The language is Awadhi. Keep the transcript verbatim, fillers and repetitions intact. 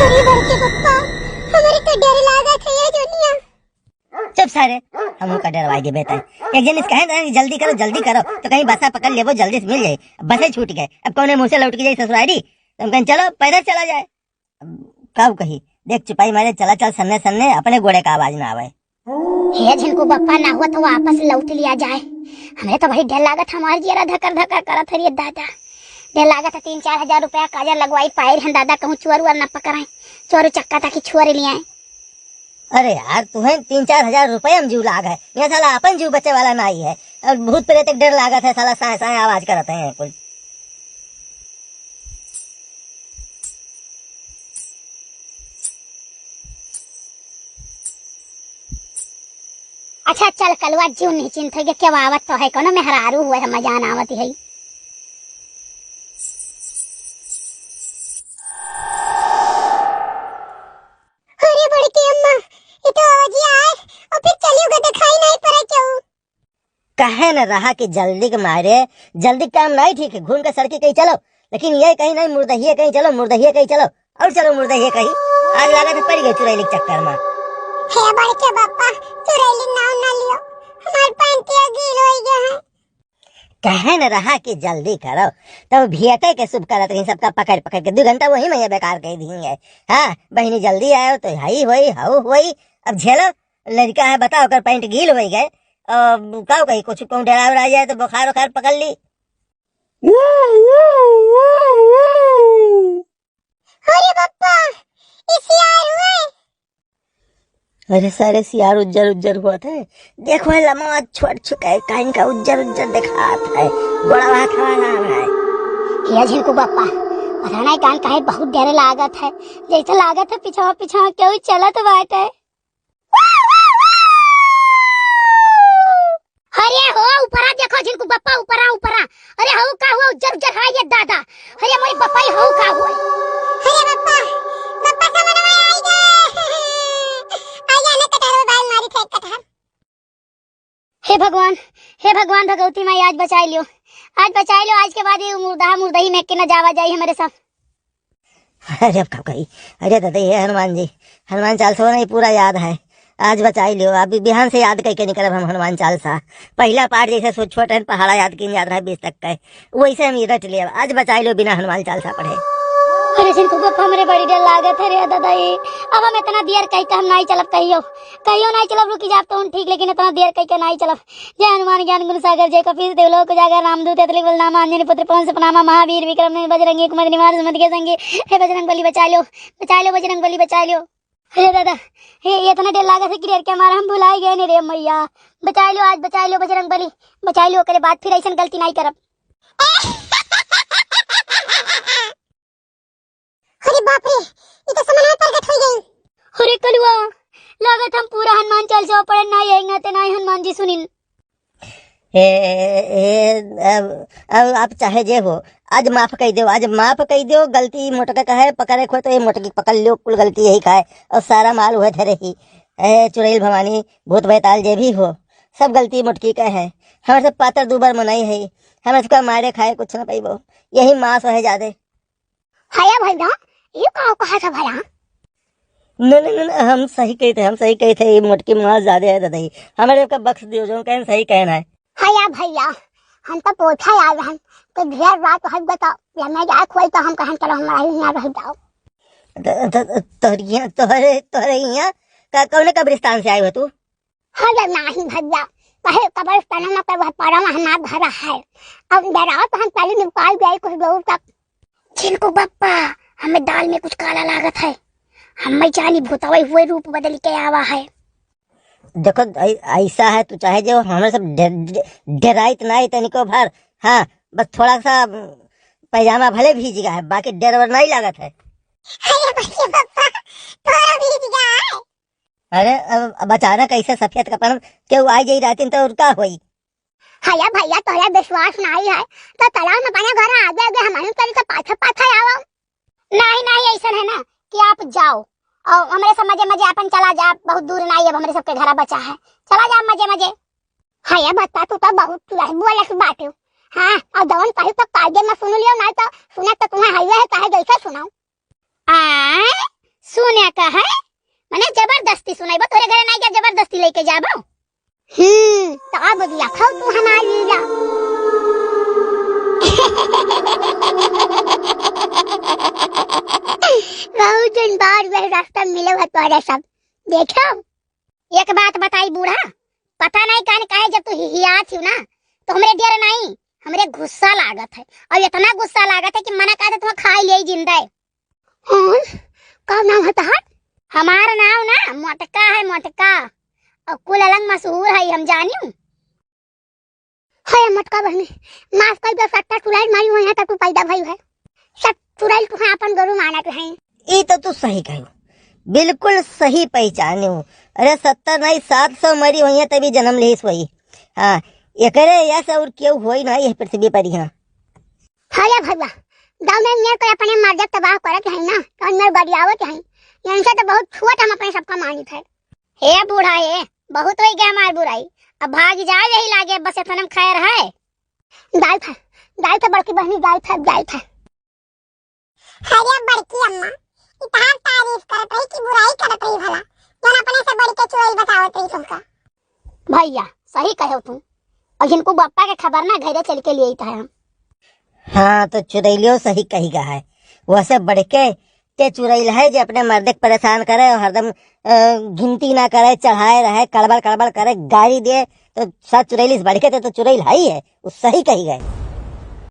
अरे बड़के पप्पा, हमरे तो डर लागत है ये दुनिया। चुप सारे, हमहू का डरवाई देबे तै। एक जनिस कहे ना कि जल्दी करो, जल्दी करो, तो कहीं बसा पकड़ लेबो, जल्दी से मिल जाई। अब बसे छूट गए, अब कौने मुँह से लौट के जाई ससुरारी? तो हम कहें चलो पैदल चला जाए। अब का कही, देख चुपाई मारे चला चल सन्ने सन्ने, अपने गोड़े का आवाज ना आवे। हे झिनकू बप्पा, ना हुआ तो वापस लौट लिया जाए। हमरे तो बड़ी डर लागत, हमार जियरा धकर धकर करत है रे दादा। डर लागत है, तीन चार हजार रुपया काजर लगवाई पाए रहन दादा, कहूँ चोर वोर ना पकड़ाए, चोर चक्का ताकि छोड़ लियाए। अरे यार, तुहें तीन चार हजार रुपया में जीव लाग है, यहाँ साला अपन जीव बचे वाला नाई है, और भूत प्रेत के डर लागत है, साला साए साए आवाज करत हैं कुल। अच्छा चल कलुआ, जीव निश्चिंत होइगे, केहू आवत तो है, कौनो मेहरारू हुए, हम जान आवत है। अरे बड़की अम्मा, ये तो आवाज आए और फिर चलियो गे, दिखाई नहीं पड़े केहू। कहे न रहा कि जल्दी के मारे, जल्दी काम नहीं ठीक है, घूम के सड़की कहीं चलो, लेकिन ये कहीं नहीं, मुर्दहिए कहीं चलो, मुर्दहिए कहीं चलो, और चलो मुर्दहिए कहीं। आज लागत है पड़ गई चुड़ैली के चक्कर में। हे बड़के बापा, चुड़ैली नाव ना लियो, हमार पैंटिया गील हो गया है। कहे न रहा कि जल्दी करो, तब भियटे के शुभ करत रही, सबका पकड़ पकड़ के दो घंटा वही में ये बेकार कर दी है। हाँ बहिनी, जल्दी आयो तो हई होई, हऊ होई, अब झेलो। लड़का है, बताओ, ओकर पैंट गील होई गए। अब का कही, कुछ कहूँ डरा उरा जाए तो बुखार उखार पकड़ ली। अरे बप्पा, ई सियार हुए। अरे सारे सियार उज्जर उज्जर होत है। देखो है लमवा छोट चुका है, काइन का उज्जर उज्जर देखात है। गोड़ा हाथ हवा ना है। हे झिनकू बप्पा, पता नहीं कान काहे बहुत डर लागत है, जैसे लागत है पिछवा पिछवा केहू चलत बाटे। अरे हो, ऊपरा देखो झिनकू बप्पा, ऊपरा, ऊपरा। अरे हो का हुआ, उज्जर, उज्जर है ये दादा। अरे मोरी बप्पा, ये हो का हुआ? अरे बप्पा, बप्पा समनवा आई गे। आई जाने कटहर में बाल मारी थे, कटहर। हे भगवान, हे भगवान, भगवती माई, आज बचाई लियो, आज बचाई लियो, आज के बाद ये मुर्दा, मुर्दही में के न जावा जाई हमरे सब। अरे अब का कही, अरे दादा, ये हनुमान जी, हनुमान चालीसा नहीं पूरा याद है, आज बचाई लियो। अभी बिहान से याद करके निकलब हम हनुमान चालीसा। पहला पाठ जैसे सो छोट रहन पहाड़ा याद कीन जात रहा बीस तक का, वैसे हम ये रट लियो। आज बचाई लियो बिना हनुमान चालीसा पढ़े। अरे झिनकू बप्पा, हमरे बड़ी डर लागत है रे दादा, ये अब हम इतना देर कही के हम नहीं चलब कहियो, कहियो नहीं चलब, रुकी जाब तो हम ठीक, लेकिन इतना देर कही के नहीं चलब। जय हनुमान ज्ञान गुण सागर, जय कपीस देव लोक उजागर, रामदूत अतुलित बल धामा, अंजनी पुत्र पवन सुत नामा, महावीर विक्रम बजरंगी कुमति निवार सुमति के संगी। हे बजरंग बली बचा लो, बचा लो बजरंग बली बचा लो। हे दादा, हे इतना डर लागत है कि डर के मारे हम भुलाई गए ने रे मैया। बचा लो आज, बचा लो बजरंग बली, बचा लो, ओकरे बाद फिर ऐसन गलती नहीं करब। अरे बाप रे, ई तो समनवा प्रगट हो गई। अरे कलुआ, लागत हम पूरा हनुमान चालीसा पढ़े ना आएंगे ते ना ही हनुमान जी सुनिन। ए, ए, अब, अब आप चाहे जे हो, आज माफ कई दो, आज माफ कई दो, गलती मोटका का है, पकड़े खो तो ये मोटकी पकड़ लो, कुल गलती यही का है, और सारा माल हुए धरे ही। ए चुड़ैल भवानी, भूत बैताल जे भी हो, सब गलती मोटकी का है। हमारे सब पातर दूबर मनई है, हमारे सबका मारे खाए कुछ ना पैबो, यही मांस है ज्यादा। हया भैया, ये का कहा था भला? नहीं, नहीं, नहीं, हम सही कही थे, हम सही कही थे, ये मोटकी मांस ज्यादा है दादाई, हमारे का बख्श दियो, जो कहन सही कहना है। हया भैया, हम तो पोछा याद हन, तो ढेर बात हट गए तो लम्बा जाए खोल तो हम कहन चलो हमारा ही ना रह जाओ। त-, त-, तोहरे, तोहरे, तोहरे यहाँ का, कौन कब्रिस्तान से आए हो तू? अरे नाही भैया, कहे कब्रिस्तान में पे वह पड़ा हमार घर है। अब डराओ तो हम पहले निकाल गए कुछ दूर तक। झिनकू बप्पा, हमें दाल में कुछ काला लागत है। हमें जानी भूतवा हुए रूप बदल के आवा है। देखो, ऐ-, ऐसा है, तू चाहे जो हमें सब डे-, डे-, डेराइत नहीं तनिको भर। हाँ, बस थोड़ा सा पैजामा भले भीज गया है, बाकी डर वर नहीं लागत है। अरे बच्चे पप्पा, थोड़ा भीज गया है। अरे, अब, अब अचानक ऐसे सफेद कपड़ा में केहू आ जाई रातिन तो और का होई? हया भैया, तोहरा विश्वास नाही है, तो तालाब में पानी भरा आगे आगे हमारे चली तो पाछे पाछे आओ। नाही, नाही, ऐसन है ना कि आप जाओ और हमरे सब मजे मजे अपन चला जा, बहुत दूर नाही, अब हमरे सबके घरा बचा है, चला जा मजे मजे। हया बच्चा, तू तो बहुत लहबुआ लस बाटे। हाँ, और जवन कही तो कायदे में सुन लियो, नाही तो सुना तो तुम्हें हाईवे है, चाहे जैसे सुनाओ। आय? सुने का है? मने जबरदस्ती सुनाई बा, तोरे घरे नाई के जबरदस्ती लेके जाबो। हम्म, तो अब देखो तू हमार लीला। बहुत दिन बाद वह रास्ता मिले हुआ तोरे सब। देखो। एक बात बताई बूढ़ा, पता नहीं कान काहे जब तू हिहियात हियो ना, तो हमरे डर नहीं, हमरे गुस्सा लागत है। और इतना गुस्सा लागत है कि मना कहते तुम्हें खाई ले जिंदा है। हाँ, का नाम है तहार? हमार नाम ना मोटका है, मोटका। और कुल अलग मशहूर है, हम जानियो। हे मोटका बहनी, माफ कर दो, सत्ता चुड़ैल मारी वहीं तक तू पैदा भई है। सब चुड़ैल तू है, अपन गरु मानत है। ई तो तू सही कहो, बिल्कुल सही पहचाने हो। अरे सत्तर नहीं, सात सौ मरी हुई है तभी जन्म लेस वही। हाँ, एकरे यस और केहू होई ना यह पृथ्वी पर यहाँ। हे भैया, गाँव में मेर कोई अपने मर्द तबाह करत है ना, तो मेर गरियावत है। इनसे तो बहुत छुअत हम अपने सबका मानित है। हे बूढ़ा हे, बहुत होई गया हमार बुराई, अब भाग जाओ यही लागे, बस इतने में खैर है। दाई था, दाई था बड़की बहनी, दाई था, दाई था। अरे बड़की अम्मा, इतहार तारीफ करत रही कि बुराई करत रही भला, जौन अपने से बढ़ के चुड़ैल बतावत रही तुमका। भैया, सही कहो तुम, और जिनको बप्पा के खबर ना घरे चल के लिए था हम। हाँ, तो चुड़ैलियो सही कही गा है, वैसे बढ़ के ते चुड़ैल है जे अपने मर्दे के परेशान करे और हरदम, अ, गिनती ना करे, चढ़ाए रहे, कड़बड़ कड़बड़ करे, गारी दे, तो सब चुड़ैल इस बढ़ के ते तो चुड़ैल है ही है, वो सही कही गए।